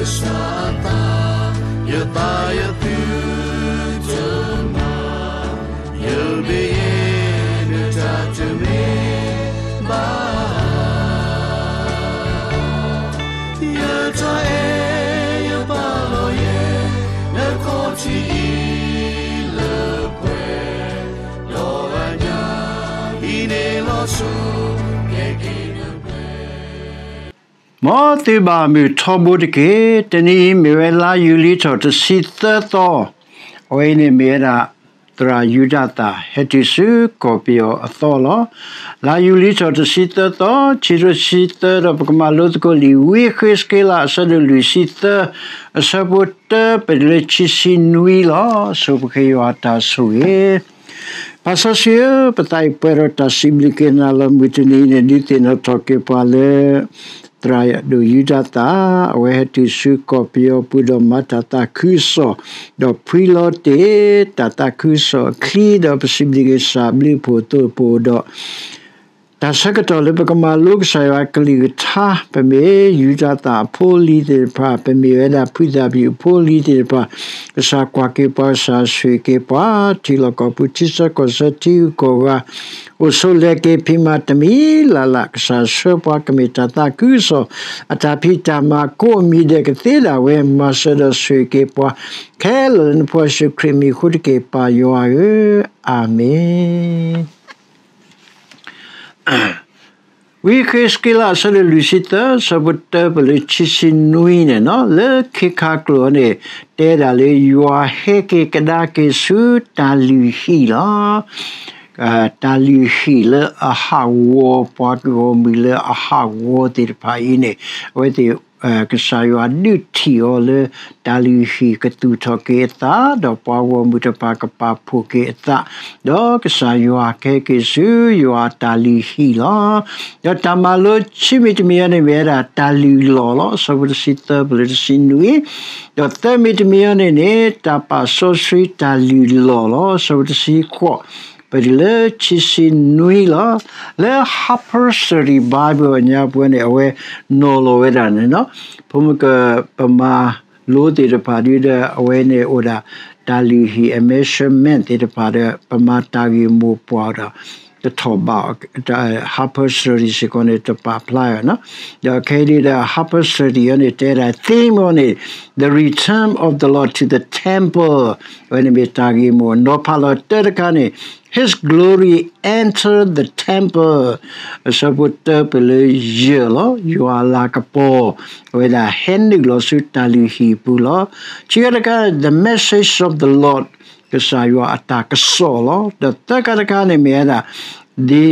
ကစၢ်အသး, ယသးယသုတမၤ, ယဘၣ်ယဲၢ်နတၢ်တမ့ၢ် ဘၣ်, ယတၢ်အဲၣ်ယပာ်လီၤယဲၢ် နခီၣ်ထံးအံၤလၢပှဲၤ, ဒီးအညၣ်ဟံးန့ၢ်လီၤဆူ ကဲက့ၤနပှဲၤ မ်သုဘၣ်မုာ်ထီဘိတက့ၢ်. တနံၤအံၤမ့ၢ်ဝဲလါယူၤလံထီၣ်တဆံသၢသီ, အဝဲအံၤန့ၣ်မ့ၢ်ဝဲဒၣ် သရၣ်ယူဒၤသၣ် ဟဲတုၤဆူကီၢ်ပယီၤအသီလီၤ. လါယူၤလံထီၣ်တဆံသၢသီ, ခံကထိခံဆံသၢ ဒီးပကမၤလိသကိးလံာ် ဝံဃ့းစက့လး အဆၢဒိၣ်လွံၢ်ဆံသၢ, အဆၢဖိတၢ ပတုၤလၢခံဆံနွံလီၤ. ဆိပဃ့ယွၤအတၢ်ဆိၣ်ဂ့ၤ ပၢ်စီဆှံဧၢ, ပသးအံၤပှဲၤဒီးတၢ်စံးဘျုးက့ၤနၤလီၤ. မုၢ်တနံၤအံၤန့ၣ် ဒုးသ့ၣ်နီၣ်ထီၣ်က့ၤပှၤလၢ သရၣ်ဒိၣ်ယူဒၤသၣ် အဝဲဟဲတုၤဆူကီၢ်ပယီၤပူၤဒီးမၤတၢ်သးခုကစီၣ်, ဒီးဖှံလီၤတ့ၢ်တၢ်သးခုကစီၣ်အချံ, ဒီးပစံးဘျုးက့ၤကစၢ်ဘျုးဖှိၣ်အသိး ပအိၣ်ဒီး တၢ်ဆၢကတီၢ်လၢပကမၤလိကစၢ်ယွၤအကလုၢ်ကထါ, ပမ့ၢ်ယူဒၤသၣ်အဖိအလံၤသ့ၣ်တဖၣ်, ပမ့ၢ်ဝဲဒၣ်ဖုသၣ်ဖၠူၣ်အဖိအလံၤသ့ၣ်တဖၣ်, ကစၢ်ကွၢ်က့ၤပှၤ, ကစၢ်ဆိၣ်ဂ့ၤက့ၤပှၤ, ထံလီၢ်ကီၢ်ပူၤ ထံဆၢကီၢ်ဆၢ ထံဂုၤကီၢ်ဂၤ, အိၣ်ဆိးလဲၤက့ၤဖံးမၤတမံၤလၢ်လၢ်, ကစၢ်ဆှၢပှၤကမ့ၢ်တၢ်သးခုကစီၣ်, အတၢ်ဖံးတၢ်မၤ ကိးမံၤဒဲးကသ့ဒၣ်ဝဲ, မၤစၢၤဒီးဆိၣ်ဂ့ၤက့ၤပှၤ, ခဲလၢာ်လၢနဖိယ့ၣ်ၡူးခရံာ်အမံၤအဃိတက့ၢ် ပၢ်ယွၤဧၢ, အၤမ့ၣ်. ဝံဃ့းစက့လး အဆၢဒိၣ်လွံၢ်ဆံသၢ အဆၢဖိတၢ ပတုၤလၢခံဆံနွံန့ၣ်, လၢခံခါကျိာ်န့ၣ် တဲဒၣ်လၢ ယွၤဟဲက့ၤကဒါက့ၤဆူတၢ်လုၢ်ဟံၣ်လီၤ. တၢ်လုၢ်ဟံၣ်လၢအဟးဂီၤ ပှၤဂီၢ်မုၢ်လၢအဟးဂီၤသ့ၣ်တဖၣ်အံၤန့ၣ်, အဝဲသ့ၣ် ကစၢ်ယွၤဒုးထံၣ်အီၤလၢ တၢ်လုၢ်ဟံၣ်ကသူၣ်ထီၣ်က့ၤအသး, ဒီးပှၤဂီၢ်မုၢ်တဖၣ်ကပာ်ဖှိၣ်က့ၤအသး, ဒီးကစၢ်ယွၤကဟဲက့ၤဆူယွၤအတၢ်လုၢ်ဟံၣ်လီၤ. ဒီးတၢ်မၤလိခံမံၤတမံၤအံၤန့ၣ် မ့ၢ်ဝဲဒၣ်တၢ်လုၢ်လီၢ်လီၤ. အဆၢဖိတဆံသၢ ပတုၤလၢတဆံနွံ, ဒီးသၢမံၤတမံၤအံၤန့ၣ်န့ၣ် တၢ်ပာ်စီဆှံတၢ်လုၢ်လီၢ်လီၤ. အဆၢဖိတဆံဃိး ပတုၤလၢခံဆံနွံလီၤ. လၢ Harper's Study Bible အညါပူၤန့ၣ် အဝဲနီၤလီၤဝဲဒၣ်န့ၣ်, ဖိမုၣ်က ပမၤလိသ့ၣ်တဖၣ်ဒ်ဒီး အဝဲန့ၣ်အိၣ်ဒၣ် တၢ်လုၢ်ဟံၣ်အ measurement သ့ၣ်တဖၣ်ဒီး ပမၤတၢ်ဂ့ၢ်မိၢ်ပှၢ်ဒီး တထီၣ်ဘး Harper's Study စ့ၢ်ကီးန့ၣ် တပာ်ဖျါအီၤ, ဒီးခဲအံၤဒ်ဒီး Harper's Study အံၤန့ၣ် တဲဒၣ် theme အံၤန့ၣ် The Return of the Lord to the Temple အဝဲန့ၣ်မ့ၢ်တၢ်ဂ့ၢ်မိၢ်, နီၤဖးလီၤတၢတခါန့ၣ် His glory entered the temple အဆၢဖိတၢ ပတုၤလၢယဲၢ်လီၤ. ယွၤအလၤကပီၤ အဝဲဒၣ်ဟဲနုာ်လီၤဆူတၢ်လုၢ်ဟံၣ်အပူၤလီၤ. ခံခါတခါ the message of the Lord ကစၢ်ယွၤအတၢ်ကစီၣ်လီၤ. ဒီးသၢခါတခါန့ၣ်မ့ၢ်ဝဲဒၣ် the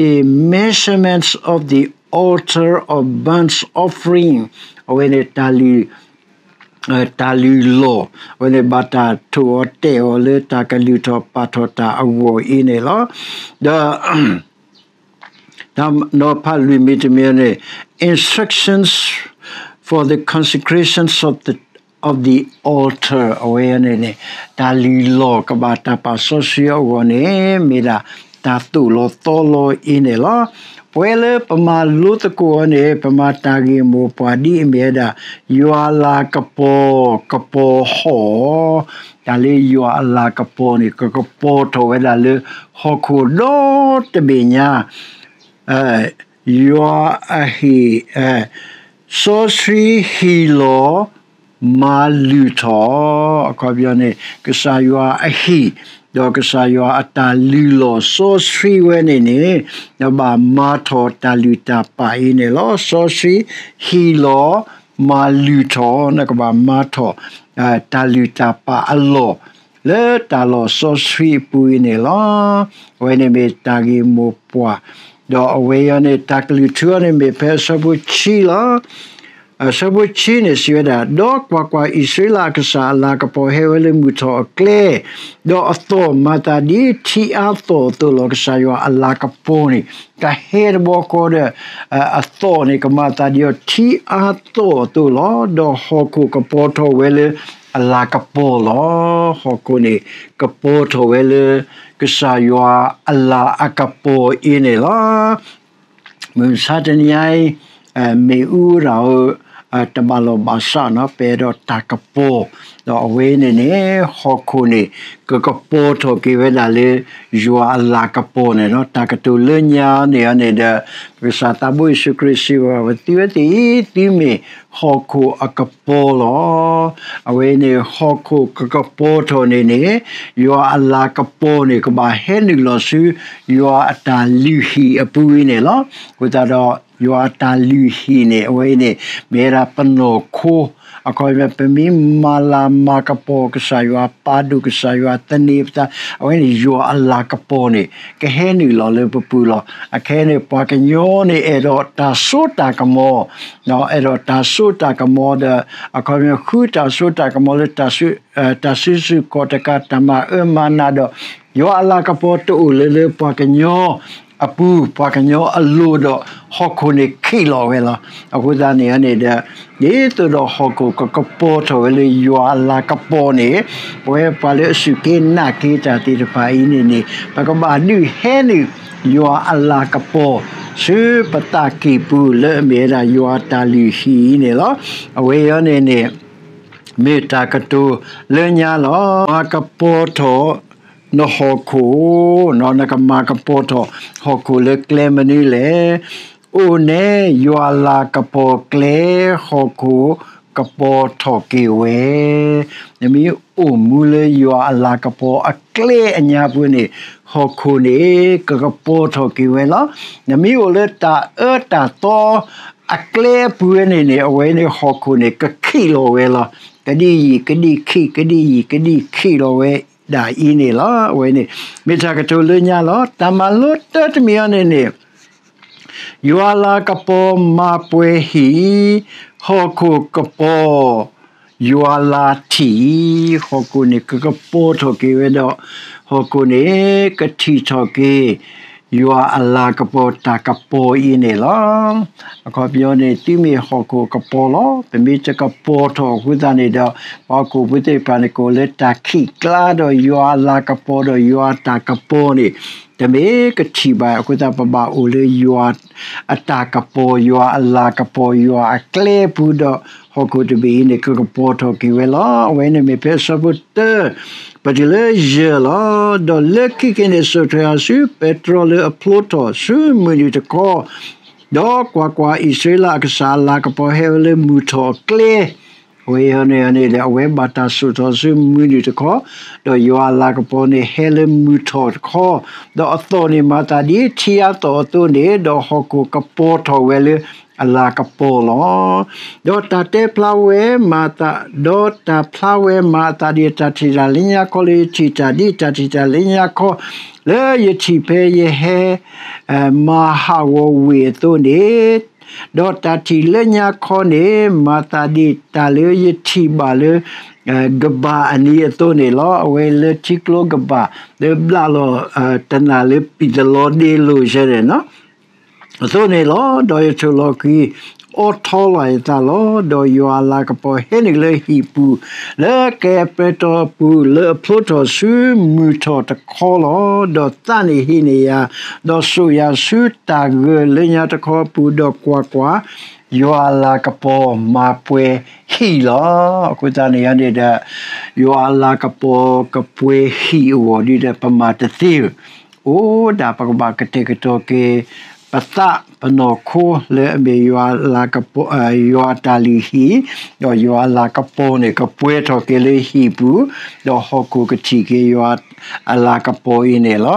measurements of the altar of burnt offering အဝဲန့ၣ် တၢ်လုၢ်လီၢ်, အဝဲန့ၣ်ဘၣ်တၢ်ထိၣ်အီၤတဲာ်အီၤလၢတၢ်ကလုၢ်ထီၣ်ပာ်ထီၣ်တၢ်အဂီၢ်အံၤန့ၣ်လီၤ. ဒီး နီၤဖးလွံၢ်မံၤတမံၤန့ၣ် instructions for the consecrations of the, of the altar အဝဲန့ၣ်န့ၣ် တၢ်လုၢ်လီၢ်ကဘၣ်တၢ်ပာ်စီဆှံအဂီၢ်န့ၣ် မ့ၢ်ဒၣ်တၢ်သိၣ်လီၤသီလီၤအံၤန့ၣ်လီၤ. ပဝဲလၢပမၤလိသကိးအီၤန့ၣ် ပမၤတၢ်ဂ့ၢ်မိၢ်ပှၢ်ဒ်အမ့ၢ်ဝဲဒၣ် ယွၤအလၤကပီၤ ကပီၤဟီၣ်, တၢ်လၢယွၤအလၤကပီၤန့ၣ် ကကပီၤထီၣ်ဝဲဒၣ်လၢဟီၣ်ခိၣ်ဒီတဘ့ၣ်ညါ ယွၤအဟံၣ်, စီဆှံဟံၣ်လီၤ မၤလုၢ်ထီၣ်, အခီပညီန့ၣ် ကစၢ်ယွၤအဟံၣ်, ဒီးကစၢ်ယွၤအတၢ်လုၢ်လီၢ်စီဆှံဝဲန့ၣ်န့ၣ် နဘၣ်မၤထီၣ်တၢ်လုၢ်တၢ်ပာ်အံၤန့ၣ်လီၤ. စီဆှံဟံၣ်လီၤ မၤလုၢ်ထီၣ်, နကဘၣ်မၤထီၣ် တၢ်လုၢ်တၢ်ပာ်အလီၢ် လၢတၢ်လီၢ်စီဆှံအပူၤအံၤန့ၣ်လီၤ. အဝဲန့ၣ်မ့ၢ်တၢ်ဂ့ၢ်မိၢ်ပှၢ်, ဒီးအဝဲအံၤန့ၣ် တၢ်ကလုၢ်ထူအံၤန့ၣ်မ့ၢ်ဖဲအဆၢဖိခံလီၤ. အဆၢဖိခံန့ၣ်စံးဝဲဒၣ်, ဒီးကွၢ်ကွၢ်, အံၣ်စရ့လးအကစၢ်အလၤကပီၤဟဲဝဲလၢမုၢ်ထီၣ်အကျဲ, ဒီးအသီၣ်မၤသးဒ်ထံအါသီၣ်အသိးလီၤ. ကစၢ်ယွၤအလၤကပီၤန့ၣ် တၢ်ဟဲတဘျီဃီဒီး အသီၣ်န့ၣ် ကမၤသးဒ်အီၤထံအါသီၣ်အသိးလီၤ. ဒီးဟီၣ်ခိၣ်ကပီၤထီၣ်ဝဲလၢအလၤကပီၤလီၤ. ဟီၣ်ခိၣ်န့ၣ် ကပီၤထီၣ်ဝဲလၢ ကစၢ်ယွၤအလၤအကပီၤအံၤန့ၣ်လီၤ. မုၢ်မဆါတနံၤအံၤ မ့ၣ်အူဒၣ်ဧိၤ တဘၣ်လီၢ်ဘၣ်စးနီၤ ပအဲၣ်ဒိးတၢ်ကပီၤ, ဒီးအဝဲအံၤန့ၣ်န့ၣ် ဟီၣ်ခိၣ်န့ၣ် ကကပီၤထီၣ်က့ၤဝဲဒၣ်လၢ ယွၤအလၤကပီၤန့ၣ်နီၤ. တၢ်ကတိၤလၢညါန့ၣ်န့ၣ်ဒီး ကစၢ်သးဘိယ့ၣ်ၡူးခရံာ်စံးဝဲ သုဝဲသ့ၣ်အံၤ သုမ့ၢ်ဟီၣ်ခိၣ်အကပီၤလီၤ. အဝဲအံၤန့ၣ် ဟီၣ်ခိၣ်ကကပီၤထီၣ်န့ၣ်န့ၣ် ယွၤအလၤကပီၤန့ၣ် ကဘၣ်ဟဲနုာ်လီၤဆူ ယွၤအတၢ်လုၢ်ဟံၣ်အပူၤအံၤန့ၣ်လီၤ. အဃိသတးဒီး ယွၤအတၢ်လုၢ်ဟံၣ်န့ၣ် အဝဲအံၤန့ၣ် မ့ၢ်ဝဲဒၣ်ပနီၢ်ခိ, အခီပညီ ပမ့ၢ်မၤလၤမၤကပီၤကစၢ်ယွၤ ပာ်ဒိၣ်ကစၢ်ယွၤ သန့ၤပသး အဝဲန့ၣ် ယွၤအလၤကပီၤန့ၣ် ကဟဲနုာ်လီၤလၢပပူၤလီၤ. အခဲအံၤန့ၣ် ပှၤကညီန့ၣ် အဲၣ်ဒိးတၢ်စိတၢ်ကမီၤ, အဲၣ်ဒိးတၢ်စိတၢ်ကမီၤဒီး အခီပညီ ဃုတၢ်စိတၢ်ကမီၤလၢ တၢ်စုဆူၣ်ခီၣ်တကး တၢ်မၤအၢမၤနးဒီး ယွၤအလၤကပီၤတအိၣ်လၢၤလၢပှၤကညီအပူၤ ပှၤကညီအလိၤဒီး ဟီၣ်ခိၣ်န့ၣ်ခံးလီၤဝဲလီၤ. အဃိသတးန့ၣ်န့ၣ်ဒီး ဒ်သိးဒီးဟီၣ်ခိၣ်ကကပီၤထီၣ်ဝဲလၢယွၤအလၤကပီၤန့ၣ် ပဝဲပှၤလၢအစူၢ်က့ၤနာ်က့ၤတၢ်သ့ၣ်တဖၣ်အံၤန့ၣ်န့ၣ် ပကဘၣ်ဒုးဟဲနုာ် ယွၤအလၤကပီၤ ဆူပသးကံၢ်ပူၤလၢအမ့ၢ်ဝဲဒၣ်ယွၤအတၢ်လုၢ်ဟံၣ်အံၤန့ၣ်လီၤ. အဝဲအံၤန့ၣ်န့ၣ် မ့ၢ်တၢ်ကတိၤလၢညါလီၤ. မၤကပီၤထီၣ်နဟီၣ်ခိၣ်, နကမၤကပီၤထီၣ်ဟီၣ်ခိၣ်လၢကျဲမနုၤလဲၣ်. အိၣ်နဲယွၤလၤကပီၤကျဲ ဟီၣ်ခိၣ်ကပီၤထီၣ်က့ၤဝဲ. နမ့ၢ်အိၣ်မူလၢယွၤအလၤကပီၤအကျဲအညါပူၤန့ၣ် ဟီၣ်ခိၣ်န့ၣ် ကကပီၤထီၣ်က့ၤဝဲလီၤ. နမ့ၢ်အိၣ်လၢတၢ်အၢတၢ်သီအကျဲအပူၤဝဲန့ၣ်န့ၣ် အဝဲန့ၣ်ဟီၣ်ခိၣ်န့ၣ် ကခံးလီၤဝဲလီၤ. ကဒံယံာ်ကဒံခံး ကဒံယံာ်ကဒံခံး ခံးလီၤဝဲဒၣ်အံၤန့ၣ်လီၤ. အဝဲန့ၣ် မ့ၢ်တၢ်ကတိၤလၢညါလီၤ. တၢ်မၤလိတၢတမံၤအံၤန့ၣ်န့ၣ် ယွၤလၤကပီၤမၤပှဲၤဟံၣ်, ဟီၣ်ခိၣ်ကပီၤ ယွၤလၤထံၣ်, ဟီၣ်ခိၣ်န့ၣ် ကကပီၤထီၣ်က့ၤဝဲဒီး ဟီၣ်ခိၣ်န့ၣ် ကထံၣ်ထီၣ်က့ၤ ယွၤအလၤကပီၤတၢ်ကပီၤအံၤန့ၣ်လီၤ. အခီပညီန့ၣ် သုမ့ၢ်ဟီၣ်ခိၣ်ကပီၤလီၤ. ပမ့ၢ်တကပီၤထီၣ်အဃိသတးန့ၣ်ဒီး ပှၤဟီၣ်ခိၣ်ဖိသ့ၣ်တဖၣ်န့ၣ် ကအိၣ်လၢတၢ်ခံးကျါဒီးယွၤအလၤကပီၤဒီးယွၤအတၢ်ကပီၤန့ၣ် တမ့ၢ်ကထံၣ်ဘၣ်. အဃိသတး ပဘၣ်အိၣ်လၢယွၤအတၢ်ကပီၤ ယွၤအလၤကပီၤ ယွၤအကျဲပူၤဒီး ဟီၣ်ခိၣ်တဘ့ၣ်အံၤန့ၣ် ကကပီၤထီၣ်က့ၤဝဲလီၤ. အဝဲန့ၣ်မ့ၢ်ဖဲအဆၢဖိတၢ ပတုၤလၢယဲၢ်လီၤ. ဒီးလၢခံက့ၤန့ၣ် စိာ်ထီၣ်ယၤဆူပဲတြီလၢအဖျိထီၣ်ဆူမုၢ်နုာ်တခီ, ဒီးကွၢ်ကွၢ်, အံၣ်စရ့လးအကစၢ်အလၤကပီၤဟဲဝဲလၢမုၢ်ထီၣ်အကျဲ အဝဲန့ၣ်န့ၣ် အဝဲဘၣ်တၢ်စိာ်ထီၣ်ဆူမုၢ်နုာ်တခီ, ဒီးယွၤအလၤကပီၤန့ၣ်ဟဲလၢမုၢ်ထီၣ်တခီ, ဒီးအသီၣ်န့ၣ်မၤသးဒ်ထံအသီၣ်အသိးန့ၣ်, ဒီးဟီၣ်ခိၣ်ကပီၤထီၣ်ဝဲလၢအလၤကပီၤလီၤ. ဒီးတၢ်တဲဖျါဝဲမၤအသး, ဒီးတၢ်ဖျါဝဲမၤအသးဒ်တၢ်ထံၣ်တၢ်လၢညါခီလၢယထံၣ်တၢ်ဒ်တၢ်ထံၣ်တၢ်လၢညါခီ, လၢယထံၣ်ဖဲယဟဲ မၤဟးဂီၤဝ့ၢ်အသိးန့ၣ်, ဒီးတၢ်ထံၣ်လၢညါခီန့ၣ် မၤသးဒ်တၢ်လၢယထံၣ်ဘၣ်လၢ ကဘၣ်အနံၤအသိးန့ၣ်လီၤ. အဝဲလၢထံကျိကဘၣ် လၢဘျးလီၤ တနၢ်လၢပံာ်သလီဒ့လိၤဆဲန့ၣ် အသိးန့ၣ်လီၤ. ဒီးယထိၣ်လီၤဃံၤ အိးထီလီၤယသးလီၤ. ဒီးယွၤအလၤကပီၤဟဲနုာ်လၢဟံၣ်ပူၤ လၢကဲပဲတြီအပူၤ လၢအဖျိထီၣ်ဆူမုၢ်ထီၣ်တခီလီၤ. ဒီးသးန့ၣ်ဟံးန့ၢ်ယၤ, ဒီးစိာ်ယၤဆူတၢ်ဂၢၢ်လၢညါတခီအပူၤ, ဒီးကွၢ်ကွၢ်, ယွၤအလၤကပီၤမၤပှဲၤဟံၣ်လီၤ. အဃိသတးန့ၣ်န့ၣ်ဒီး ယွၤအလၤကပီၤကပှဲၤဟံၣ်အဂီၢ်ဒီး ပမၤတသ့ဧၢ အိၣ်ဒၣ်ပကဘၣ်ကတဲာ်ကတီၤက့ၤ ပသးပနီၢ်ခိလၢအမ့ၢ်ယွၤလၤကပီၤ, ယွၤတၢ်လုၢ်ဟံၣ်, ဒီးယွၤအလၤကပီၤန့ၣ် ကပှဲၤထီၣ်က့ၤလၢဟံၣ်ပူၤ, ဒီးဟီၣ်ခိၣ်ကထံၣ်က့ၤယွၤအလၤကပီၤအံၤန့ၣ်လီၤ.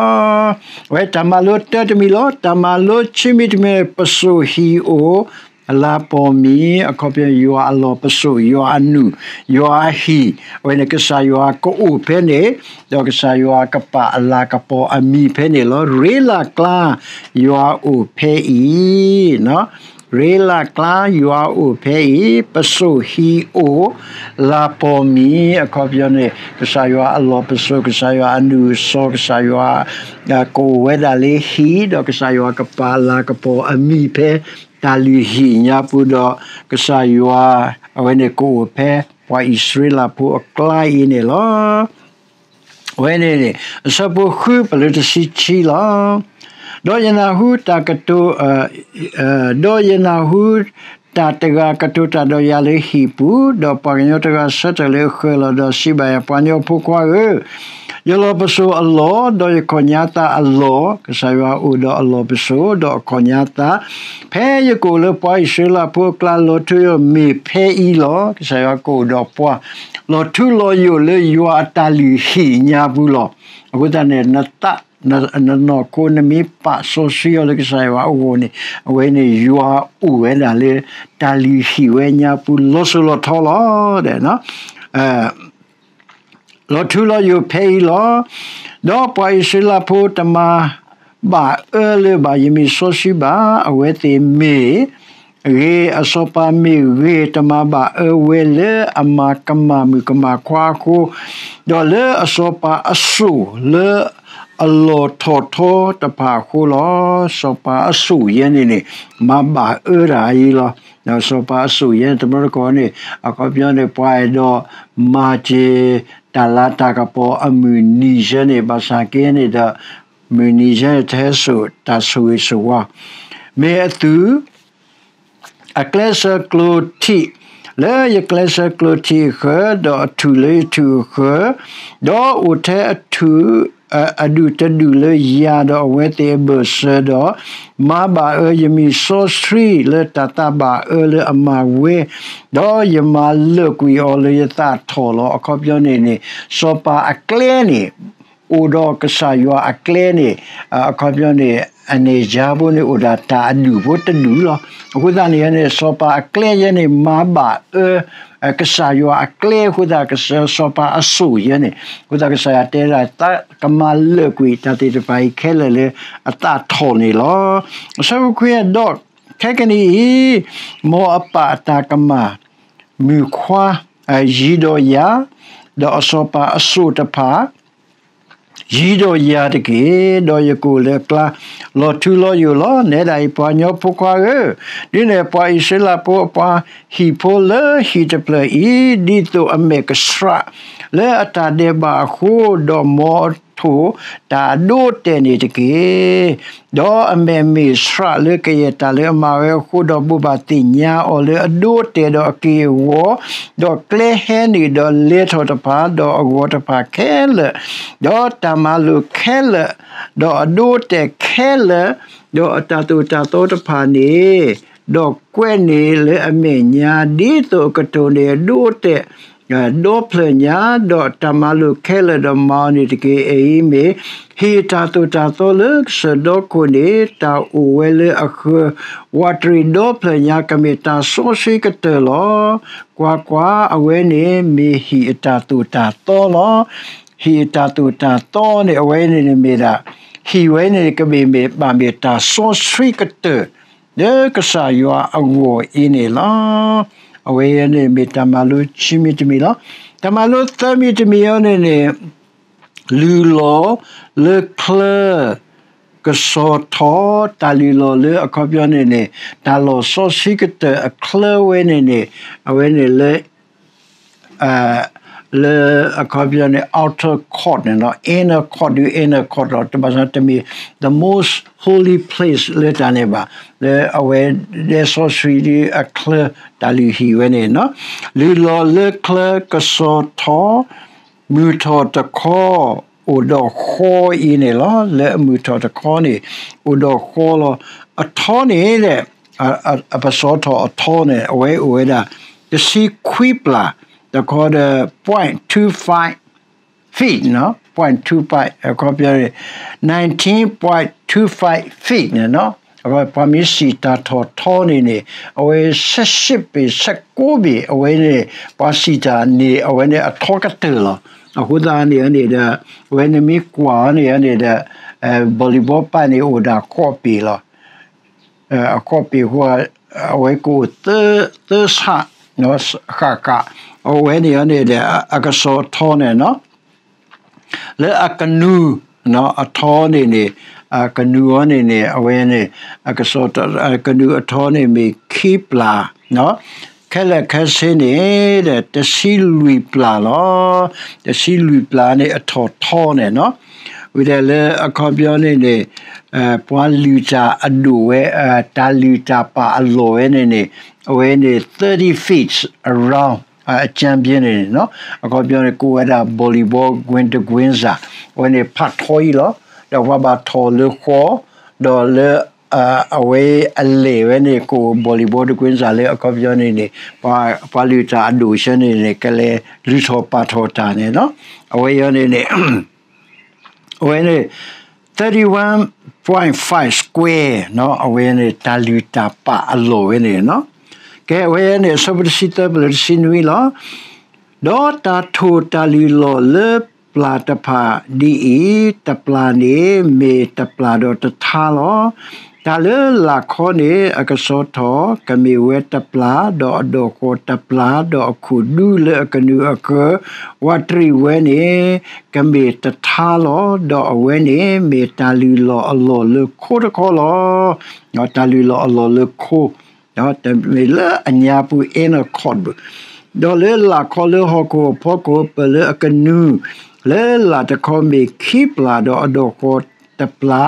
အဝဲတၢ်မၤလိတၢတမံၤလီၤ. တၢ်မၤလိဆံမံၤတမံၤ ပစိာ်ဟံၣ်အိၣ် လၤပီၢ်မံၤ, အခီပညီ ယွၤအလီၢ်ပစိာ်, ယွၤအနုာ်, ယွၤအဟံၣ်, အဝဲန့ၣ်ကစၢ်ယွၤကအိၣ်ဖဲန့ၣ်, ဒီးကစၢ်ယွၤကပာ်အလၤကပီၤအမံၤဖဲန့ၣ်လီၤ. ရ့လၢ်ကျါ ယွၤအိၣ်ဖဲအံၤ, ရ့လၢ်ကျါ ယွၤအိၣ်ဖဲအံၤ, ပစိာ်ဟံၣ်အိၣ် လၤပီၢ်မံၤ, အခီပညီန့ၣ် ကစၢ်ယွၤအလီၢ်ပစိာ်, ကစၢ်ယွၤအနုာ်အစီ, ကစၢ်ယွၤ ကအိၣ်ဝဲဒၣ်လၢဟံၣ်, ဒီးကစၢ်ယွၤကပာ်လၤကပီၤအမံၤဖဲ တၢ်လုၢ်ဟံၣ်ညါပူၤဒီး ကစၢ်ယွၤ အဝဲန့ၣ်ကအိၣ်ဖဲ ပှၤအံၣ်စရ့လးဖိအကျါအံၤန့ၣ်လီၤ. အဝဲန့ၣ်န့ၣ် အဆၢဖိဃု ပလၢတဆံခံလီၤ. ဒီးယနၢ်ဟူတၢ်ကတိၤ, ဒီးယနၢ်ဟူ တၢ်တဂၤကတိၤတၢ်ဒီးယၤလၢဟံၣ်ပူၤ, ဒီးပှၤကညီတဂၤဆၢထၢၣ်လၢဃၢၤလီၤ, ဒီးစံးဘၣ်ယၤ, ပှၤကညီဖိခွါဧၢ, ယလီၢ်ပစိာ်အလီၢ်, ဒီးယခီၣ်ညါသးအလီၢ်, ကစၢ်ယွၤအိၣ်ဒီးအလီၢ်ပစိာ်, ဒီးအခီၣ်ညါသး, ဖဲယကအိၣ်လၢပှၤအံၣ်စရ့လးဖိအကျါ, လီၤထူလီၤယိာ်မ့ၢ်ဖဲအံၤလီၤ. ကစၢ်ယွၤကအိၣ်ဒီးပှၤ, လီၤထူလီၤယိာ်လၢယွၤအတၢ်လုၢ်ဟံၣ်ညါပူၤလီၤ. အဃိသတးန့ၣ် နသး နနီၢ်ခိ နမ့ၢ်ပာ်စီဆှံအီၤလၢကစၢ်ယွၤအဂီၢ်န့ၣ်, အဝဲန့ၣ် ယွၤအိၣ်ဝဲဒၣ်လၢ တၢ်လုၢ်ဟံၣ်ဝဲညါပူၤ လီၤစိၤလီၤထီလီၤ. လီၤထူလီၤယိာ်ဖဲအံၤလီၤ. ဒီးပှၤအံၣ်စရ့လးဖိတမၤဘၣ်အၢလၢၤဘၣ် ယမ့ၢ်စီဆှံဘၣ်. အဝဲသ့ၣ်မ့ၢ်ဂ့ၤ, အစီၤပၤမ့ၢ်ဂ့ၤ, တမၤဘၣ်အၢဝဲလၢအမၤကမၣ်မုၣ်ကမၣ်ခွါအဃိ, ဒီးလၢအစီၤပၤအစိၣ်လၢအလီၢ်ထီၣ်ထီတဖၣ်အဃိလီၤ. စီၤပၤအစိၣ်ယဲန့ၣ်န့ၣ် မၤဘၣ်အၢတၢ်အံၤလီၤ. စီၤပၤအစိၣ်ယဲန့ၣ် တဘျီတခီၣ်န့ၣ် အခီပညီန့ၣ် ပှၤအဲၣ်ဒိးမၤစၢၤတၢ်လၤတၢ်ကပီၤအမုၢ်နံၤယဲန့ၣ် ဘၣ်ဆၣ်က့န့ၣ်ဒီး မုၢ်နံၤယဲန့ၣ် တဟဲစိာ်တၢ်ဆိၣ်ဂ့ၤဆိၣ်ဝါ, မ့ၢ်အသု အကျဲးစၢးကျိၤထံးလၢယကျဲးစၢးကျိၤထံးအဃၢၤ, ဒီးအထူၣ်လၢယထူၣ်အဃၢၤ, ဒီးအိၣ်ထဲအထူၣ်အဒူၣ်တဒူၣ်လၢယၤဒီးအဝဲသ့ၣ်အဘၢၣ်စၢၤဒီး, မၤဘၣ်အၢယမ့ၢ်စီဆှံလၢတၢ်သးဘၣ်အၢလၢအမၤဝဲ, ဒီးယမၤလၢာ်ကွံာ်အီၤလၢယသးထီၣ်လီၤ. အခီပညီန့ၣ်န့ၣ် စီၤပၤအကျဲန့ၣ် အိၣ်ဒီးကစၢ်ယွၤအကျဲန့ၣ်, အခီပညီန့ၣ် အနဲၣ်ယါဖိန့ၣ် အိၣ်ဒၣ်တၢ်အဒူၣ်ဖိတဒူၣ်လီၤ. အဃိသတးန့ၣ်န့ၣ် စီၤပၤအကျဲယဲန့ၣ် မၤဘၣ်အၢ ကစၢ်ယွၤအကျဲအဃိသတး စီၤပၤအစိၣ်ယဲန့ၣ်, အဃိသတးကစၢ်ယွၤတဲဒၣ် သးကမၤလၢာ်ကွံာ်တၢ်သ့ၣ်တဖၣ်အံၤခဲလၢာ်လၢအသးထီၣ်န့ၣ်လီၤ. အဆၢဖိခွံ ဒီးခဲကနံၣ်အံၤ မ်အပၢ်အတၢ်ကမၣ် မုၣ်ခွါ ယံၤဒီးယၤ, ဒီးအစီၤပၤအစိၣ်တဖၣ် ယံၤဒီးယၤတက့ၢ်. ဒီးယကအိၣ်လၢအကျါ လီၤထူလီၤယိာ်လီၤ. နဲဒၣ်အံၤ ပှၤကညီဖိခွါဧၢ, ဒ်န့ၣ် ပှၤအံၣ်စရ့လးဖိအပှၤဟံၣ်ဖိလၢဟံၣ်တဖျၢၣ်အံၤ, ဒ်သိးအမဲာ်ကဆှးလၢအတၢ်ဒဲးဘးအဃိ, ဒီးမ်အထိၣ်တၢ်အဒိအတဲာ်န့ၣ်တက့ၢ်. ဒီးအမဲာ်မ့ၢ်ဆှးလၢကယဲၢ်တၢ်လၢအမၤဝဲအဃိ, ဒီးဘိးဘၣ်သ့ၣ်ညါအီၤလၢအဒိအတဲာ်ဒီးအက့ၢ်အဂီၤ, ဒီးကျဲဟဲနုာ်ဒီးလဲၤထီၣ်တဖၣ်, ဒီးအဂီၤတဖၣ်ခဲလၢာ်, ဒီးတၢ်မၤလိာ်ခဲလၢာ်, ဒီးအဒိအတဲာ်ခဲလၢာ်, ဒီးအတၢ်သိၣ်တၢ်သီတဖၣ်န့ၣ်, ဒီးကွဲးန့ၢ်လၢအမဲာ်ညါ, ဒ်သိးအကတိၢ်န့ၢ်အဒိအတဲာ် ဒီဖျၢၣ်ညါ, ဒီးတၢ်မၤလိာ်ခဲလၢာ်ဒီးမၤအီၤန့ၣ်တက့ၢ်. အအံၤမ့ၢ်ဟံၣ်အတၢ်သိၣ်တၢ်သီလၢကစၢၢ်ဒီခိၣ်န့ၣ်, တၢ်အိၣ်ဝဲလၢအဃၢၤ, ဝးတရံးဒီဖျၢၣ်ညါ ကမ့ၢ်တၢ်စီဆှံကတၢၢ်လီၤ. ကွၢ်ကွၢ်, အဝဲန့ၣ်မ့ၢ်ဟံၣ်အတၢ်သိၣ်တၢ်သီလီၤ. ဟံၣ်အတၢ်သိၣ်တၢ်သီန့ၣ် အဝဲန့ၣ်န့ၣ်မ့ၢ်ဒၣ်, ဟံၣ်ဝဲန့ၣ်ကမ့ၢ်မ့ၢ်ဘၣ်မ့ၢ်တၢ်စီဆှံကတၢၢ် လၢကစၢ်ယွၤအဂီၢ်အံၤန့ၣ်လီၤ. အဝဲန့ၣ်မ့ၢ်တၢ်မၤလိခံမံၤတမံၤလီၤ. တၢ်မၤလိသၢမံၤတမံၤအံၤန့ၣ်န့ၣ်, လုၢ်လီၤလၢချၢကစီၤထီၣ်, တၢ်လုၢ်လီၤလၢအခီပညီန့ၣ်န့ၣ်, တၢ်လီၢ်စီဆှံကတၢၢ်အချၢဝဲန့ၣ်န့ၣ်, အဝဲန့ၣ်လၢ လၢအခီပညီန့ၣ် outer court န့ၣ်လီၤ. Inner court ဒီး inner court လီၤ. တဘၣ်ဆၣ်တမ့ၢ် the most holy place လၢတၢ်န့ၣ်ဘၣ်. လၢအဝဲဒဲစီဆှံဒ်အချၢတၢ်လုၢ်ဟံၣ်ဝဲန့ၣ်လီၤ. လုၢ်လီၤလၢချၢကစီၤထီၣ်, မုၢ်ထီၣ်တခီ အိၣ်ဒီးဃီအံၤန့ၣ်လီၤ. လၢအမုၢ်ထီၣ်တခီန့ၣ် အိၣ်ဒီးဃီလီၤ. အထီန့ၣ် အပစီထီၣ်အထီန့ၣ် အဝဲအိၣ်ဝဲဒၣ် တဆံခွံပျၢ်, တခီဒီး point two five feet နီၤ, point two five အခီပညီန့ၣ် nineteen point two five feet န့ၣ်နီၤ. ပှၤမ့ၢ်စံၣ်တၢ်ထီၣ်ထီန့ၣ်န့ၣ် အဝဲ ဆယ့်ရှစ်ပေ ဆယ့်ကိုးပေ အဝဲန့ၣ် ပှၤစံၣ်တၢ်န့ၣ် အဝဲန့ၣ်အထီကတၢၢ်လီၤ. အဃိသတးန့ၣ်န့ၣ်ဒီး အဝဲနမ့ၢ်ကွၢ်အီၤန့ၣ်န့ၣ်ဒီး volleyball ပၢ်န့ၣ်အိၣ်ဒၣ်ဃိးပေလီၤ. အဃိးပေဃိ အဝဲကအိၣ်သၢဆၣ် ဃၣ်ဃၣ်, အဝဲန့ၣ်န့ၣ်ဒီး အကစီၤထီန့ၣ်နီၤ, လၢအကနူၤအထီန့ၣ်န့ၣ်, အကနူၤအီၤန့ၣ်န့ၣ် အဝဲန့ၣ် အကစီၤ ကနူၤအထီန့ၣ်မ့ၢ်ခံပျၢ်, ခဲလၢာ်ခဲဆ့န့ၣ်ဒီး တဆံလွံၢ်ပျၢ်လီၤ. တဆံလွံၢ်ပျၢ်န့ၣ်အထီၣ်ထီန့ၣ်နီၤ. ဝံၤဒီးလၢအခီပညီန့ၣ်န့ၣ် ပှၤလုၢ်တၢ်အဒိၣ်ဝဲ, တၢ်လုၢ်တၢ်ပာ်အလီၢ်ဝဲန့ၣ်န့ၣ် အဝဲန့ၣ် thirty feet around အကၠၢဘ့န့ၣ်နီၤ အခီပညီန့ၣ် ကိးဝဲဒၣ် volleyball ကွင်းတစ်ကွင်းစာ အဝဲန့ၣ်ဖးထီအံၤလီၤ. ဒီးပှၤဘၣ်ထီၣ်လၢဃီ ဒီးလၢ အဝဲအလဲၢ်ဝဲန့ၣ် ကိး volleyball တစ်ကွင်းစာ လၢအခီပညီန့ၣ်န့ၣ် ပှၤလုၢ်တၢ်အဒိၣ်ဆၢန့ၣ်န့ၣ် ကလဲၤလုၢ်ထီၣ်ပာ်ထီၣ်တၢ်န့ၣ်နီၤ အဝဲအံၤန့ၣ်န့ၣ် အဝဲန့ၣ် thirty one point five square နီၤ အဝဲန့ၣ် တၢ်လုၢ်တၢ်ပာ်အလီၢ်ဝဲန့ၣ်နီၤ. ကဲ အဝဲန့ၣ် အဆၢဖိတဆံသၢ ပလၢတဆံနွံလီၤ. ဒီးတၢ်ထိၣ်တၢ်လုၢ်လီၢ်လၢပျၢ်တဖၣ်ဒ်အံၤ, တပျၢ်န့ၣ် မ့ၢ်တပျၢ်ဒီးတထါလီၤ. တၢ်လၢလာ်ခီန့ၣ် အကဆှီထီၣ် ကမ့ၢ်ဝဲတပျၢ်, ဒီးအဒီၣ်ဃီတပျၢ်, ဒီးအခိၣ်ဒူလၢအကနူၤအဃၢၤ ဝးတရံးဝဲန့ၣ် ကမ့ၢ်တထါလီၤ. ဒီးအဝဲန့ၣ်မ့ၢ်တၢ်လုၢ်လီၢ်အလီၢ်လၢခိတခီလီၤ. တၢ်လုၢ်လီၢ်အလီၢ်လၢခိ တမ့ၢ်လၢအညါပူၤ inner court ဘၣ်. ဒီးလၢလာ်ခီလၢဟီၣ်ခိၣ်အဖီခိၣ် ပၢၢ်လၢအကနူၤ လၢလာ်တခီမ့ၢ်ခံပျၢ် ဒီးအဒီၣ်ဃီတပျၢ်,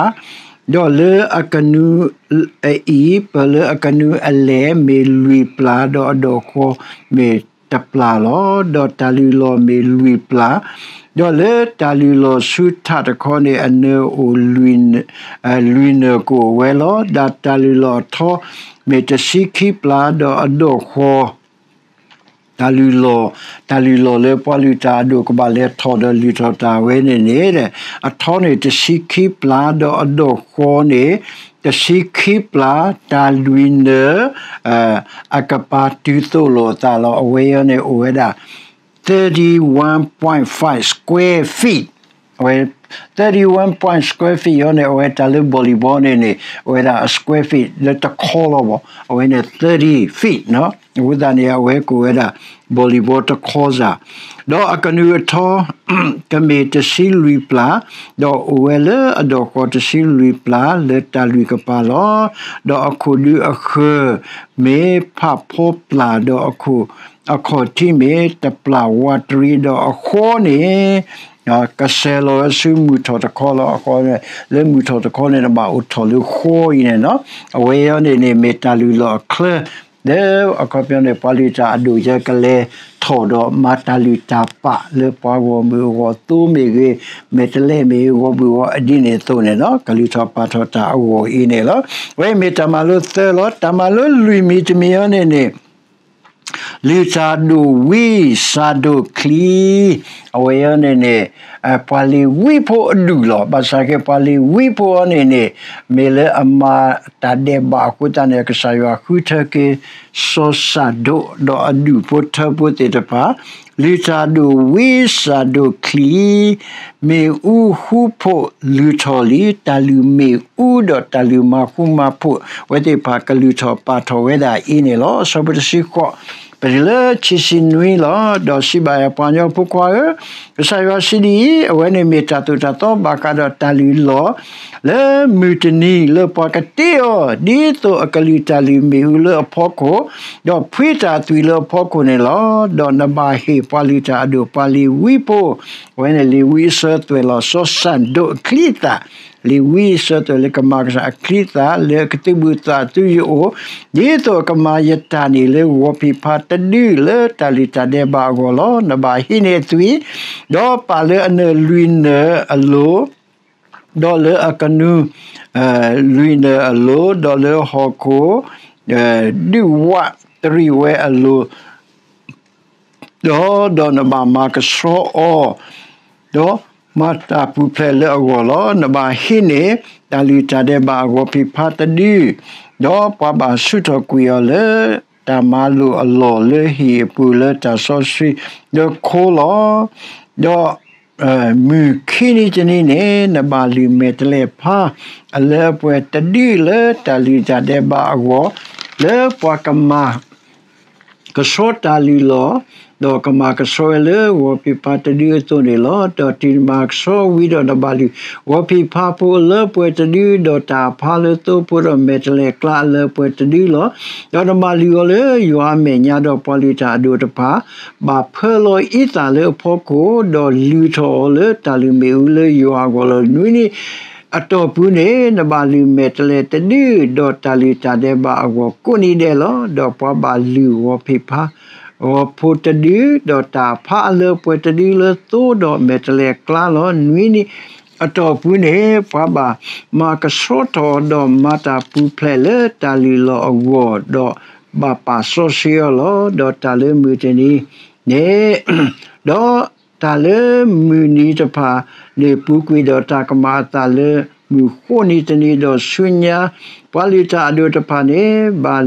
ဒီးလၢအကနူၤအအံၤ ပၢၢ်လၢအကနူၤအလဲၢ် မ့ၢ်လွံၢ်ပျၢ် ဒီးအဒီၣ်ဃီမ့ၢ်တပျၢ်လီၤ. ဒီးတၢ်လုၢ်လီၢ်မ့ၢ်လွံၢ်ပျၢ်, ဒီးလၢတၢ်လုၢ်လီၢ်ဆူထၣ်တခီန့ၣ် အနၢၤအိၣ် လွံၢ်နၢၤကအိၣ်ဝဲလီၤ. ဒီးတၢ်လုၢ်လီၢ်အထီ မ့ၢ်တဆံခံပျၢ် ဒီးအဒီၣ်ဃီ တၢ်လုၢ်လီၢ်, တၢ်လုၢ်လီၢ်လၢပှၤလုၢ်တၢ်အဒိၣ်ကဘၣ်လဲၤထီၣ်ဒီးလုၢ်ထီၣ်တၢ်ဝဲန့ၣ်န့ၣ် အထီန့ၣ်တဆံခံပျၢ် ဒီးအဒီၣ်ဃီန့ၣ် တဆံခံပျၢ် တၢ်လွံၢ်နၢၤ အကပၤတုၤသိၣ်လိာ်အသးလီၤ. အဝဲအံၤန့ၣ်အိၣ်ဝဲဒၣ် thirty one point five square feet အဝဲ thirty one point square feet အံၤန့ၣ် အဝဲတၢ်လၢ volleyball န့ၣ်န့ၣ် အဝဲဒၣ်အ square feet လၢတခီလီၤဘၣ် အဝဲန့ၣ် thirty feet နီၤ. အဃိသတးန့ၣ် အဝဲကိးဝဲဒၣ် volleyball တခီစ့ၢ်, ဒီးအကနူၤအထီ ကမ့ၢ်တဆံလွံၢ်ပျၢ်, ဒီးအိၣ်ဝဲလၢအဒီၣ်ဃီတဆံလွံၢ်ပျၢ် လၢတၢ်လွံၢ်ကပၤလီၤ. ဒီးအခိၣ်ဒူအဃၢၤ မ့ၢ်ဖးဖီပျၢ်, ဒီးအခိၣ် အခီၣ်ထံးမ့ၢ်တပျၢ်ဝးတရံး, ဒီးအဃီန့ၣ် ကဆဲးလီၤဝဲဆူမုၢ်ထီၣ်တခီလီၤ. အဃီ လၢမုၢ်ထီၣ်တခီန့ၣ် နဘၣ်အိၣ်ထီၣ်လၢဃီအံၤန့ၣ်နီၤ. အဝဲအံၤန့ၣ်န့ၣ် မ့ၢ်တၢ်လုၢ်လီၢ်အချၢ လၢအခီပညီန့ၣ် ပှၤလုၢ်တၢ်အဒိၣ်ယဲကလဲၤထီၣ်ဒီးမၤတၢ်လုၢ်တၢ်ပာ်လၢပှၤဂီၢ်မုၢ်အဂီၢ် သိမ့ၢ်ဂ့ၤ, မဲာ်တဲးလဲးမ့ၢ်ဂ့ၤ, ဂီၢ်ဘုၣ်ဂီၢ်အဒ်န့ၣ်အသိးန့ၣ်နီၤ, ကလုၢ်ထီၣ်ပာ်ထီၣ်တၢ်အဂီၢ်အံၤန့ၣ်လီၤ. အဝဲမ့ၢ်တၢ်မၤလိသၢလီၤ. တၢ်မၤလိလွံၢ်မံၤတမံၤအံၤန့ၣ်န့ၣ် လုၢ်တၢ်ဒိၣ်ဝံစၢ်ဒိၣ်ချံ, အဝဲအံၤန့ၣ်န့ၣ် ပှၤလ့ၤဝံဖိအဒူၣ်လီၤ. ဘၣ်ဆၣ်က့ ပှၤလ့ၤဝံဖိအံၤန့ၣ်န့ၣ် မ့ၢ်လၢအမၤတၢ်ဒဲးဘးအဃိသတးန့ၣ် ကစၢ်ယွၤဃုထၢက့ၤ စီၤစၢ်ဒိၣ် ဒီးအဒူၣ်ဖိထၢဖိသ့ၣ်တဖၣ်, လုၢ်တၢ်ဒိၣ်ဝံစၢ်ဒိၣ်ချံ, မ့ၣ်အူဃူဖိးလုၢ်ထီၣ်လံ, တၢ်လုၢ်မ့ၣ်အူဒီးတၢ်လုၢ်မၤဃူမၤဖိး အဝဲသ့ၣ်တဖၣ်ကလုၢ်ထီၣ်ပာ်ထီၣ်ဝဲဒၣ်အံၤန့ၣ်လီၤ. အဆၢဖိတဆံဃိး ပတုၤလၢခံဆံနွံလီၤ. ဒီးစံးဘၣ်ယၤပှၤကညီဖိခွါဧၢ, ကစၢ်ယွၤစံးဒ်အံၤ, အဝဲန့ၣ်မ့ၢ်တၢ်သိၣ်တၢ်သီဘၣ်ဃးဒီးတၢ်လုၢ်လီၢ် လၢမုၢ်တနံၤလၢပှၤကတ့အီၤ ဒ်သိးအကလုၢ်တၢ်လုၢ်မ့ၣ်အူလၢအဖီခိၣ်, ဒီးဖှံတၢ်သွံၣ်လၢအဖီခိၣ်န့ၣ်လီၤ. ဒီးနဘၣ်ဟ့ၣ်ပှၤလုၢ်တၢ်အဒိၣ်ပှၤလ့ၤဝံဖိ, အဝဲန့ၣ်လ့ၤဝံအစၢၤသွဲၣ်လီၤ စီၤစၢ်ဒိၣ်အချံအသၣ်, လ့ၤဝံအစၢၤသွဲၣ်လၢကမၤကစၢ်အချံအသၣ် လၢအကသုးဘူးသးသုယအိၣ်, ဒ်သိးအကမၤယတၢ်န့ၣ်လၢဂီၤဖံးဖါတဒုလၢတၢ်လုၢ်တၢ်ဒဲးဘးအဂီၢ်လီၤ. နဘၣ်ဟံးန့ၢ်အသွံၣ်, ဒီးပာ်လၢအနၢၤလွံၢ်နၢၤအလိၤ ဒီးလၢအကနူၤ လွံၢ်နၢၤအလိၤ, ဒီးလၢဟီၣ်ခိၣ် ဒုးဝးတရံးဝဲအလိၤ, ဒီး ဒီးနဘၣ်မၤကဆှီအီၤ, ဒီးမၤတၢ်ပူၤဖျဲးလၢအဂီၢ်လီၤ. နဘၣ်ဟံးန့ၢ် တၢ်လုၢ်တၢ်ဒဲးဘးအဂီၤဖံးဖါတဒု, ဒီးပှၤဘၣ်ဆူၣ်ထီၣ်ကွံာ်အီၤလၢ တၢ်မၤလိာ်အလီၢ်လၢဟံၣ်အပူၤလၢတၢ်စီဆှံလၢခိလီၤ. ဒီး မုၢ်ခံနံၤတနံၤန့ၣ် နဘၣ်လုၢ်မဲာ်တဲးလဲးဖါ အလၢအပှဲၤတဒုလၢတၢ်လုၢ်တၢ်ဒဲးဘးအဂီၢ်, လၢပှၤကမၤ ကဆှီတၢ်လုၢ်လီၢ်, ဒီးကမၤကဆှီဝဲလၢဂီၤဖံးဖါတဒုအသိးန့ၣ်လီၤ. ဒီးတုၤနမၤကဆှီဝံၤဒီး နဘၣ်လုၢ်ဂီၤဖံးဖါဖိအလၢပှဲၤတဒု, ဒီးတၢ်အဖါလၢသိဖိဒီးမဲာ်တဲးလဲးကျါအလၢပှဲၤတဒုလီၤ. ဒီးနဘၣ်လုၢ်အီၤလၢယွၤအမဲာ်ညါ, ဒီးပှၤလုၢ်တၢ်အဒိၣ်တဖၣ် ဘၣ်ဖၢလီၤအံသၣ်လၢအဖီခိၣ်, ဒီးလုၢ်ထီၣ်အီၤလၢတၢ်လုၢ်မ့ၣ်အူလၢယွၤအဂီၢ်လီၤ. နွံနံၤ အတီၢ်ပူၤန့ၣ် နဘၣ်လုၢ်မဲာ်တဲးလဲးတဒု, ဒီးတၢ်လုၢ်တၢ်ဒဲးဘးအဂီၢ်ကိးနံၤဒဲးလီၤ. ဒီးပှၤဘၣ်လုၢ်ဂီၤဖံးဖး ဂီၤဖိတဒု, ဒီးတၢ်ဖးအလၢပှဲၤတဒုလၢသိဒီးမဲာ်တဲးလဲးအကျါလီၤ. နွံနံၤအတီၢ်ပူၤန့ၣ် ပှၤဘၣ်မၤကဆှီထီၣ်အီၤ, ဒီးမၤတၢ်ပူၤဖျဲးလၢတၢ်လုၢ်လီၢ်အဂီၢ်, ဒီးဘၣ်ပာ်စီဆှံအီၤလီၤ. ဒီးတၢ်လၢမုၢ်တနံၤန့ၣ် ဒီးတၢ်လၢမုၢ်နံၤတဖၣ်န့ၣ် ပူၤကွံာ်ဒီးတၢ်ကမၤအသးလၢမုၢ်ဃိးနံၤတနံၤ, ဒီးဆူညါ ပှၤလုၢ်တၢ်အဒိၣ်တဖၣ်န့ၣ် ဘၣ်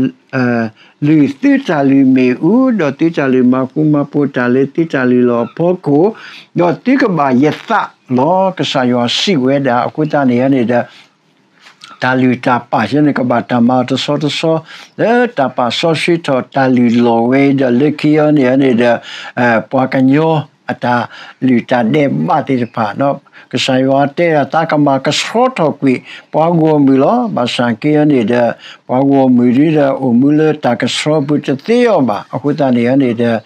လုၢ်သုတၢ်လုၢ်မ့ၣ်အူ, ဒီးသုတၢ်လုၢ်မၤဃူမၤဖိးတၢ်လၢသုတၢ်လုၢ်လီၢ်အဖီခိၣ်, ဒီးသုကဘၣ်ယသးလီၤ. ကစၢ်ယွၤစံးဝဲဒၣ်. အဃိသတးန့ၣ်န့ၣ်ဒီး တၢ်လုၢ်တၢ်ပာ်ယဲန့ၣ် ကဘၣ်တၢ်မၤအီၤတဆီတဆီ လၢတၢ်ပာ်စီဆှံထီၣ်တၢ်လုၢ်လီၢ်ဝဲအံၤဒီး လၢခံအံၤန့ၣ်န့ၣ်ဒီး ပှၤကညီအတၢ်လုၢ်တၢ်ဒဲးဘးသ့ၣ်တဖၣ် ကစၢ်ယွၤတဲဒၣ် သးကမၤကဆှီထီၣ်ကွံာ်ပှၤဂီၢ်မုၢ်လီၤ. ဘၣ်ဆၣ်က့အံၤန့ၣ်ဒီး ပှၤဂီၢ်မုၢ်ဒ်ဒီး အိၣ်မူလၢတၢ်ကဆှီပူၤတသ့အီၤဘၣ်. အဃိသတးန့ၣ်န့ၣ်ဒီး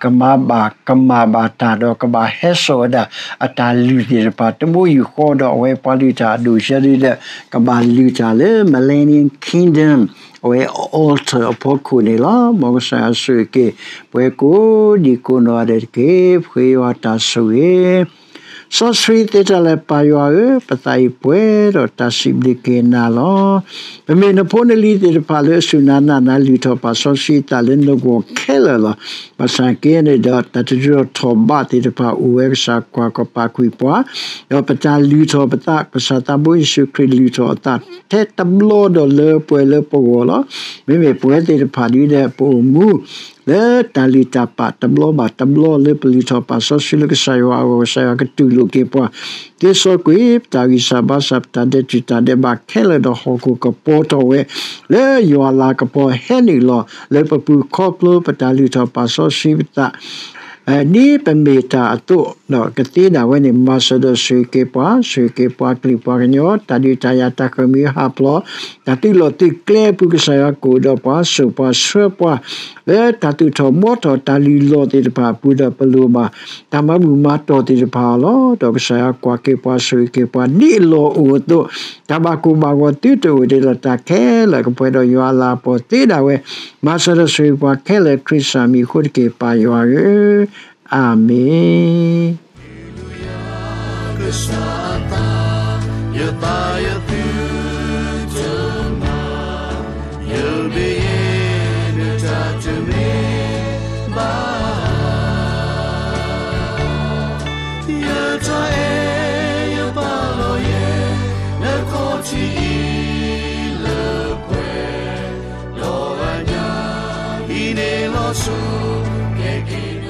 ကမၤဘၣ်ကမၣ်ဘၣ်တၢ်ဒီး ကဘၣ်ဟဲစိာ်ဝဲဒၣ်အတၢ်လုၢ်သ့ၣ်တဖၣ် တဘိယူၢ်ဃီဒီး အဝဲပှၤလုၢ်တၢ်အဒိၣ်ဆၢဒ်ဒီး ကဘၣ်လုၢ်တၢ်လၢ Millennium Kingdom အဝဲ altar အဖီခိၣ်န့ၣ်လီၤ. မ်ကစၢ်ယွၤဆိၣ်ဂ့ၤက့ၤ ပဝဲကိးဒံကိးနီၢ်ဂၤဒဲးတက့ၢ်. ပဃ့ယွၤတၢ်ဆိၣ်ဂ့ၤ စီဆှံသ့တၢ်လၢပၢ်ယွၤဧၢ, ပသးအံၤပှဲၤဒီးတၢ်စံးဘျုးက့ၤနၤလီၤ. ပမ့ၢ်နဖိနလံၤသ့ၣ်တဖၣ်လၢအစူၢ်နၤနာ်နၤ လုၢ်ထီၣ်ပာ်စီဆှံအသးလၢနဂီၢ်ခဲလၢာ်လီၤ. ဘၣ်ဆၣ်က့န့ၣ်ဒီး တၢ်တဒုးထီၣ်ထီၣ်ဘးသ့ၣ်တဖၣ်အိၣ်ဝဲ ကစၢ်ကွၢ်ကပာ်ကွံာ်ပှၤ, ဒီးပတၢ်လုၢ်ထီၣ်ပသး ကစၢ်သးဘိယ့ၣ်ၡူးခရံာ်လုၢ်ထီၣ်အသးထဲတဘျီဒီးလၢပှဲၤလၢပဂီၢ်လီၤ. မ့မ့ၢ်ပဝဲသ့ၣ်တဖၣ်ဒ်ဒီး ပအိၣ်မူ လၢတၢ်လုၢ်တၢ်ပာ်တဘျီဘၣ်တဘျီ လၢပလုၢ်ထီၣ်ပာ်စီဆှံလၢကစၢ်ယွၤအဂီၢ် ကစၢ်ယွၤကတူၢ်လိာ်က့ၤပှၤ, သ့စီကွံာ်ပတၢ်ဂံၢ်စၢ်ဘါစၢ် ပတၢ်ဒဲးတူၢ်တၢ်ဒဲးဘးခဲလၢာ်ဒီး ဟီၣ်ခိၣ်ကပီၤထီၣ်ဝဲ လၢယွၤအလၤကပီၤဟဲနုာ်လီၤ လၢပပူၤခီဖျိပတၢ်လုၢ်ထီၣ်ပာ်စီဆှံပသး ဒ်ပမ့ၢ်တၢ်အသိး ဒီးကသ့ဒၣ်ဝဲန့ၣ် မၤစၢၤဒီးဆိၣ်ဂ့ၤက့ၤပှၤ, ဆိၣ်ဂ့ၤက့ၤပှၤကလုာ်ပှၤကညီ, တၢ်ဒုးတၢ်ယၤတၢ်ဃၢၤမုၢ်ဟးဖျိး, တၢ်သုးလီၢ်သုးကျဲအပူၤ ကစၢ်ယွၤကအိၣ်ဒီးပှၤ စိာ်ပှၤဆှၢပှၤ လၢတၢ်သူၣ်ထီၣ်ဘှီထီၣ်တၢ်လုၢ်လီၢ်သ့ၣ်တဖၣ်အပူၤဒီး ပလိၣ်ဘၣ် တၢ်မၤဘူၣ်မၤတီၢ်သ့ၣ်တဖၣ်အီၤလီၤ. ဒီးကစၢ်ယွၤကွၢ်က့ၤပှၤဆိၣ်ဂ့ၤက့ၤပှၤ ဒ်အလီၢ်အိၣ်အသိး, တၢ်ဘၣ်ကိၢ်ဘၣ်ဂီၤသုတအိၣ်ဒံးလီၤ. တၢ်ခဲလၢာ်ကပှဲၤဒီးယွၤအလၤအပီၤသ့ဒၣ်ဝဲ, မၤစၢၤဒီးဆိၣ်ဂ့ၤပှၤခဲလၢာ် ခရံာ်စၢ်မံၤအဃိတက့ၢ် ပၢ်ယွၤဧၢ, အၤမ့ၣ်. ယတၢ်အဲၣ်ယပာ်လီၤယဲ နခီၣ်ထံးအံၤလၢပှဲၤ, ဒီးအညါအံၤန့ၣ်လီၤဆိကဲက့ၤ